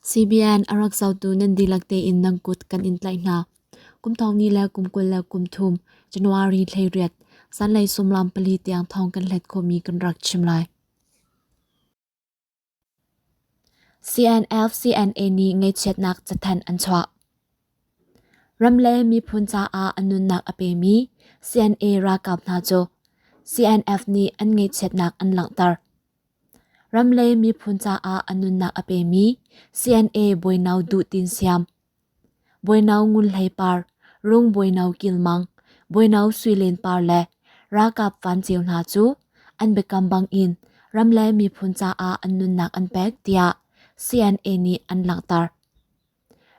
CBN a rak zohtu nan dihlak tein nan kut kan in tlaih hna. Kum thong ni le kum 23 January 18 zanlei sumlam 4 tiang thawng kan hlet khawhmi kan rak chim lai. CNF CNA nih ngaihchiatnak cathanh an chuah. Ram le miphun caah a nunnak a pemi CNA ralkap hna cu CNF nih an ngaihchiatnak an langhter. Ram le miphun caah a nunnak a pemi CNA Bawino Duh Tin Siam, Bawino Ngun Hlei Par, Rung Bawino Kil Mang, Bawino Sui Len Par le ralkap Van Ceu hna cu an biakam bangin ram le miphun caah an nunnak an pek tiah CNA nih an langhter.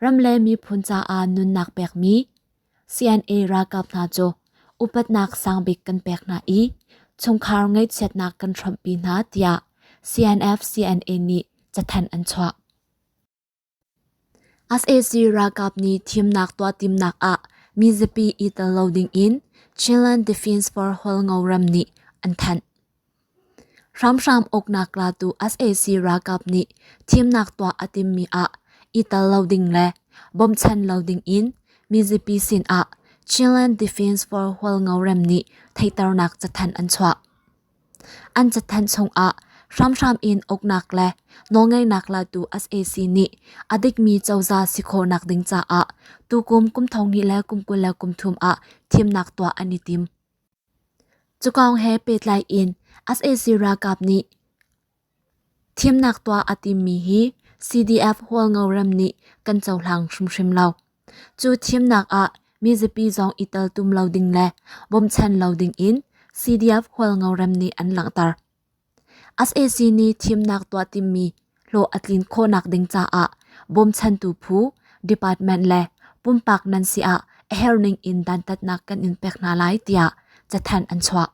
Ram le miphun caah nunnak pekmi CNA ralkap hna cu upatnak sangbik kan pek hna i chungkhar ngaihchiatnak kan hrawmhpi hna tiah CNF CNA nih cathanh an chuah. SAC ralkap nih thimnak tuah timnak ah mizapi i tel lo ding in Chinland Defense for Hualngo ram nih an thanh. Hramhram uknak latu sac ralkap nih thimnak tuah a timmi ah i tel lo ding le bawmchan lo ding in mizapi sin ah Chinland Defense for Hualngo ram nih theihternak cathanh an chuah. An cathanh chungah hramhram in uknak le nawlngeihnak latu sac nih a dikmi cozah si khawhnak ding caah tukum kum 2023 ah thimnak tuah an i tim. Cu kong he pehtlai in sac ralkap nih thimnak tuah a timmi hi CDF Hualngo ram nih kan cohlang hrimhrim lo. Cu thimnak ah mizapi zong i teltum lo ding le bawmchan lo ding in CDF Hualngo ram nih an langhter. Sac nih thimnak tuah timmi hlawh a tlin khawhnak ding caah bawmchantu phu, department le pumpak nan si ah a herning in dantatnak kan in pek hna lai tiah cathanh an chuah.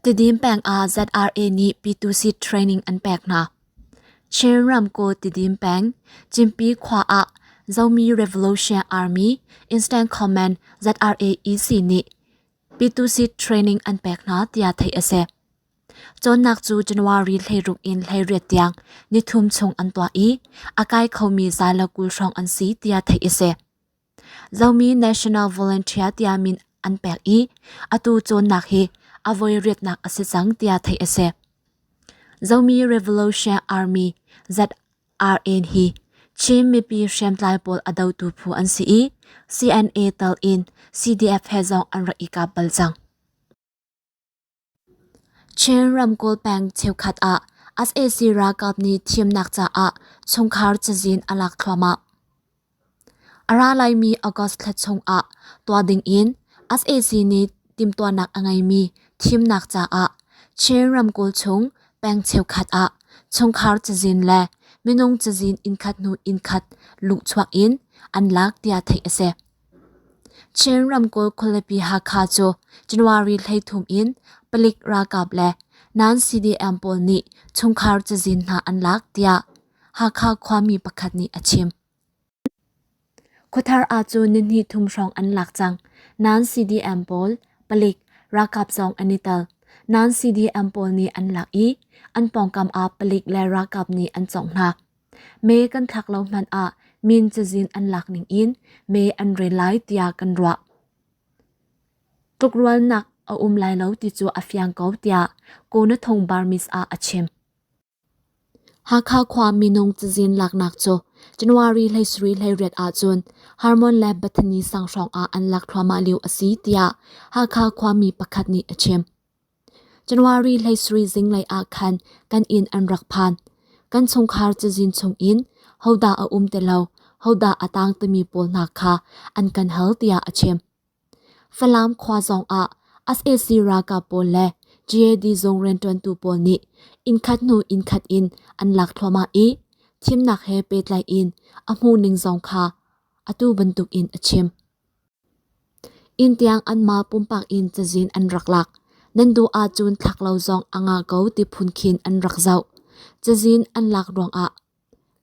Tidim peng ah ZRA nih P2C training an pek hna. Chin ramkulh Tidim peng, Cimpi khua ah Zomi Revolution Army Instant Command ZRA EC nih P2C training an pek hna tiah theih a si. Cawnnak cu January 16 in 18 tiang nithum chung an tuah i a kai khomi za le 20 hrawng an si tiah theih a si. Zomi National Volunteer tiah min an pek i atu cawnnak hi a voi riatnak a si cang tiah theih a si. Zomi Revolution Army ZRN hi Chin mipi hriamtlai pawl a dotu phu an si i CNA tal in CDF he zong an rak i kap bal cang. Chin ramkulh peng cheukhat ah sac ralkap nih thimnak caah chungkhar cazin a lak thluahmah. A ra laimi August thla chung ah tuah ding in sac nih timhtuahnak a ngeimi thimnak caah Chin ramkulh chung peng cheukhat ah chungkhar cazin le minung cazin innkhat hnu innkhat luhchuak in an lak tiah theih a si. Chin ramkulh khualipi Hakha cu January 13 in palik ralkap le non-CDM pawl nih chungkhar cazin hna an lak tiah Hakha khuami pakhat nih a chim. Khuathar ah cun nihnih thum hrawng an lak cang. Nain CDM pawl, palik, ralkap zong an i tel. Nain CDM pawl nih an lak i an pawngkam ah palik le ralkap nih an cawngh hna. Me kan thlak lo hmanh ah min cazin an lak ning in me an rel lai tiah kan ruah. Tlukrualnak a um lai lo ti cu a fiang ko tiah Kawnathong Burmese ah a chim. Hakha khua minung cazin laknak cu January 17 ahcun Harmon le Bethany sang hrawng ah an lak thluahmah lio a si tiah Hakha khuami pakhat nih a chim. January 17 zinglei ah khan kan inn an rak phan. Kan chungkhar cazin chung in hodah a um ti lo, hodah a tang timi pawl hna kha an kan hal tiah a chim. Falam khua zong ah sac ralkap pawl le GAD zung rianṭuantu pawl nih innkhat hnu innkhat in an lak thluahmah i thimnak he pehtlai in a hmuhning zong kha atu bantuk in a chim. Inn tiang anmah pumpak in cazin an rak lak. Nan duh ahcun thlak lo zong a ngah ko ti phun khin an rak zoh. Cazin an lak ruangah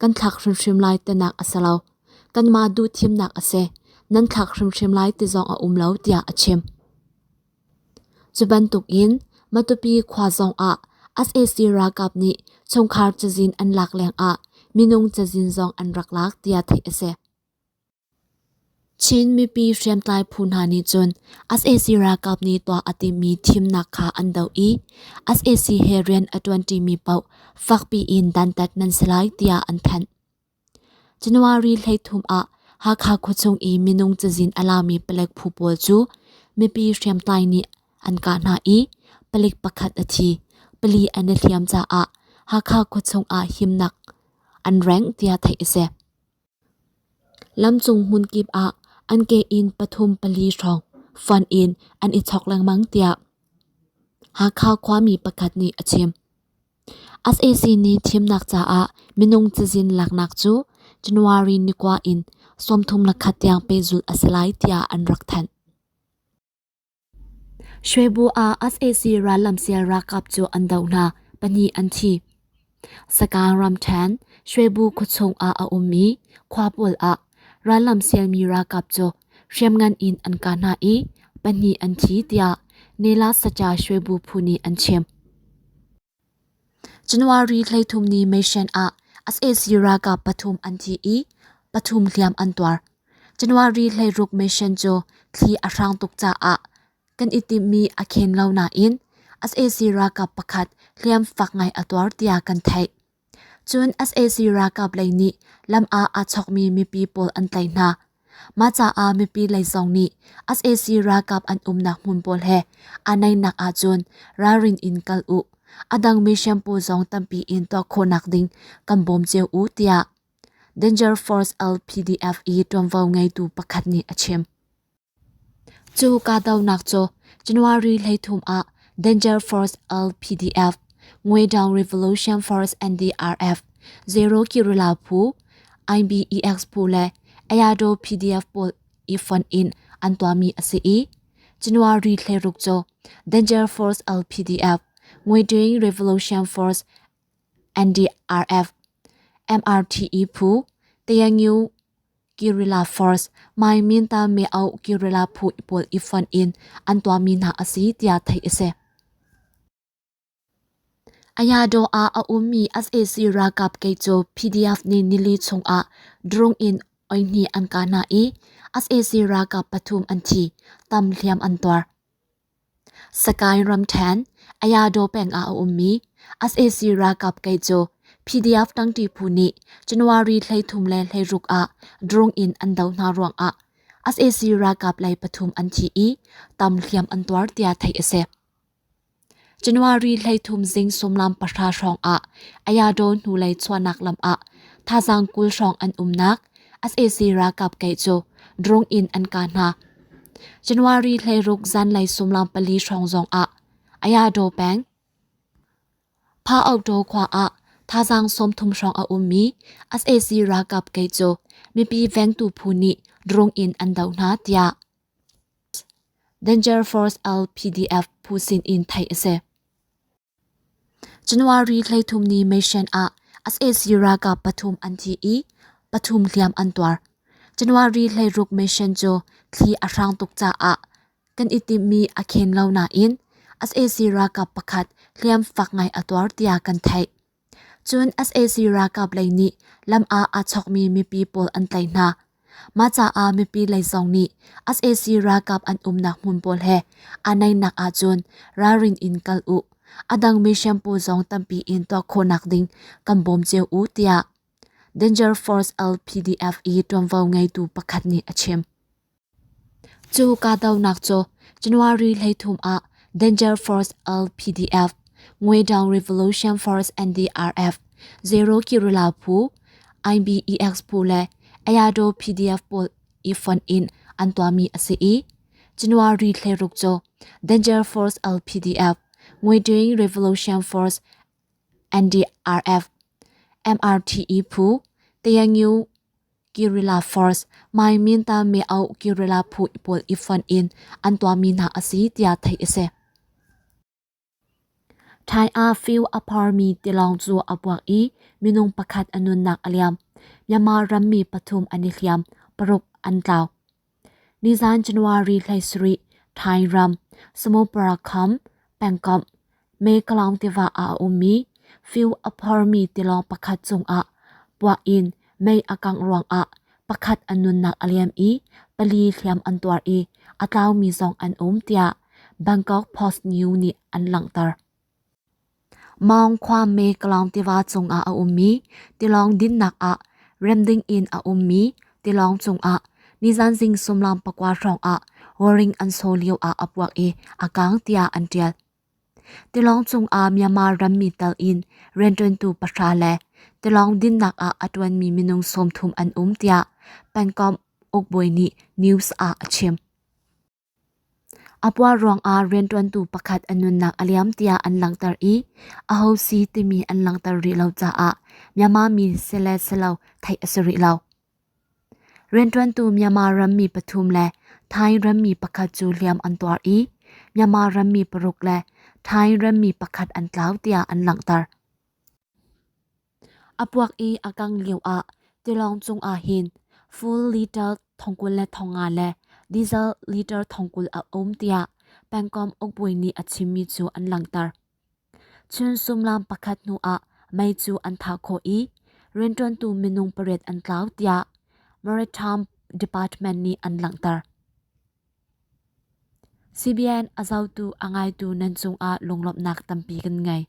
kan thlak hrimhrim lai tinak a si lo. Kanmah duh thimnak a si. Nan thlak hrimhrim lai ti zong a um lo tiah a chim. Cu bantukin Matupi khua zongah Sac ralkap nih chungkhar cazin an lak lengah minung cazin zong an rak lak tiah theih a si. Chin mipi hriamtlai phu hna nih cun sac ralkap nih tuah a timmi thimnak kha an doh i sac he rian a ṭuanṭimi paoh fakpi in dantat nan si lai tiah an thanh. January 13 ah Hakha khuachung i minung cazin a lami palek phu pawl cu mipi hriamtlai nih an kah hna i palik pakhat a thi, pali an i hliam caah Hakha khuachung ah himnak an rengh tiah theih a si. Lamcung hmunkip ah an ke in pathum pali hrawng fonh in an i chok lengmang tiah Hakha khuami pakhat nih a chim. Sac nih thimnak caah minung cazin laknak cu January ni kua in 31 tiang pehzulh a si lai tiah an rak thanh. Shwebu ah sac rallamsial ralkap cu an doh hna, pahnih an thi. Sagaing ramṭhen Shwebu khuachung ah a ummi khua pawl ah rallamsialmi ralkap cu hriamngan in an kah hna i pahnih an thi tiah Nela Sacha Shwebu phu nih an chim. January 13 ni Meishan ah sac ralkap pathum an thi i pathum hliam an tuar. January 16 Meishan cu thli a hrang tuk caah kan i timhmi a khen lo nain sac ralkap pakhat hliam fak ngai a tuar tiah kan theih. Cun sac ralkap lei nih lam ah aa chokmi mipi pawl an tlaih hna. Mah caah mipi lei zong nih sac ralkap an umnak hmun pawl he aa naihnak ahcun ralrin in kal u. A dang mission pawl zong tampi in tuah khawhnak ding kan bawm cio u tiah Danger Force LPDF i ṭuanvo ngeitu pakhat nih a chim. Cu kahdohnak cu January 13 ah Danger Force LPDF, Ngwedaung Revolution Force NDRF, Zero Kirila phu, IBEX phu le Ayadaw PDF pawl i fonh in an tuahmi a si i January 16 cu Danger Force LPDF, Ngwedaung Revolution Force NDRF, MRTE phu, Tayangnyu Guerrilla Force, Mai Minta Meau Guerrilla phu pawl i fonh in an tuahmi hna a si tiah theih a si. Ayadaw ah a ummi sac ralkap kei cu PDF nih nili chungah drone in oihnih an kah hna i sac ralkap pathum an thi, tam hliam an tuar. Sagaing ramṭhen, Ayadaw peng ah a ummi sac ralkap kei cu PDF ṭangṭi phu nih January 13 le 16 ah drone in an doh hna ruangah sac ralkap lei pathum an thi i tam hliam an tuar tiah theih a si. January 13 zing sumlam pahra hrawng ah Ayadaw hnulei chuahnak lam ah thazaang 20 hrawng an umnak sac ralkap kei cu drone in an kah hna. January 16 zanlei sumlam pali hrawng zong ah Ayadaw peng Pha-Auktaw khua ah thazaang 30 hrawng a ummi sac ralkap kei cu mipi vengtu phu nih drone in an doh hna tiah Danger Force LPDF phu sin in theih a si. January 13 ni Meishan ah sac ralkap pathum an thi i pathum hliam an tuar. January 16 Meishan cu thli a hrang tuk caah kan i timhmi a khen lo nain sac ralkap pakhat hliam fak ngai a tuar tiah kan theih. Cun sac ralkap lei nih lam ah aa chokmi mipi pawl an tlaih hna. Mah caah mipi lei zong nih sac ralkap an umnak hmun pawl he aa naihnak ahcun ralrin in kal u. A dang mission pawl zong tampi in tuah khawhnak ding kan bawm cio u tiah Danger Force LPDF i ṭuanvo ngeitu pakhat nih a chim. Cu kahdohnak cu January 13 ah Danger Force LPDF, Ngwedaung Revolution Force NDRF, Zero Guerrilla phu, IBEX phu le Ayadaw PDF pawl i fonh in an tuahmi a si i January 16 cu Danger Force LPDF, Ngwedaung Revolution Force NDRF, MRTE phu, Tayangnyu Guerrilla Force, Mai Minta Meau Guerrilla phu pawl i fonh in an tuahmi hna a si tiah theih a si. Thai ah fiu a pharmi tilawng cu a puak i minung pakhat a nunnak a liam. Myanmar rammi pathum an i hliam, paruk an tlau. Nizan January 17 Thai ram Samoparakham pengkomh Mekalaung tiva ah a ummi fuel a phormi tilawng pakhat cungah puah in mei a kangh ruangah pakhat a nunnak a liam i pali hliam an tuar i a tlaumi zong an um tiah Bangkok Post News nih an langhter. Maung khua Mekalaung tiva cungah a ummi tilawng dinnak ah remding in a ummi tilawng cungah nizan zing sumlam pakua hrawngah waring an saw lio ah a puak i a kang tiah an ṭial. Tilawng cungah Myanmar rammi tal in rianṭuantu pahra le tilawng dinnak ah a ṭuanmi minung 30 an um tiah pengkomh ukbawi nih news ah a chim. A puah ruangah rianṭuantu pakhat a nunnak a liam tiah an langhter i aho si timi an langhter rih lo caah Myanmar mi si le si lo theih a si rih lo. Rianṭuantu Myanmar rammi pathum le Thai rammi pakhat cu hliam an tuar i Myanmar rammi paruk le Thai rammi pakhat an tlau tiah an langhter. A puak i a kang lioah tilawng cungah hin full liter 25 le diesel liter 20 a um tiah pengkomh ukbawi nih a chimmi cu an langhter. Chun sumlam pakhat hnuah mei cu an thah khawh i rianṭuantu minung pariat an tlau tiah Maritime Department nih an langhter. CBN a zohtu a ngaitu nan cungah lunglawmhnak tampi kan ngei.